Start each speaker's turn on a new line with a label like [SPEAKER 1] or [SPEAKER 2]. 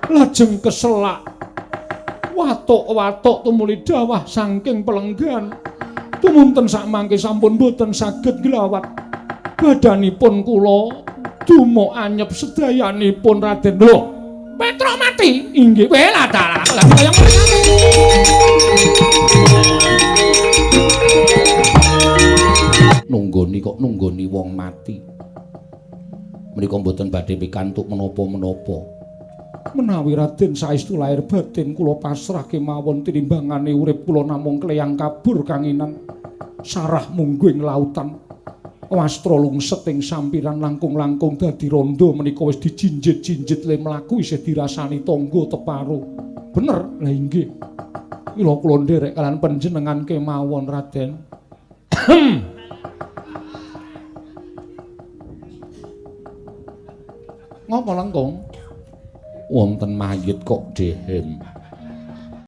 [SPEAKER 1] Lajeng keselak. Watuk-watuk tumuli dawah saking pelenggan. Tumunten sakmangke sampun boten saged nglawat. Badanipun kula dumuk anyep sedayanipun Raden. Lho, Petruk mati. Inggih, weh lah dalah. Lah kaya
[SPEAKER 2] nunggoni kok nunggoni wong mati. Menika mboten badhe pikantuk menapa-menapa.
[SPEAKER 1] Menawi Raden saestu lahir batin kula pasrah kemawon tinimbangane urip kula namung kleyang kabur kanginan sarah mungguh ing lautan. Wastra lungset ing sampiran langkung-langkung dadi rondo menika wis dijinjit-jinjit le mlaku isih dirasani tangga teparo. Bener? Lah inggih. Mila kula nderek kalian panjenengan kemawon Raden. Ngopo lengkung?
[SPEAKER 2] Wonten mayit kok dehem.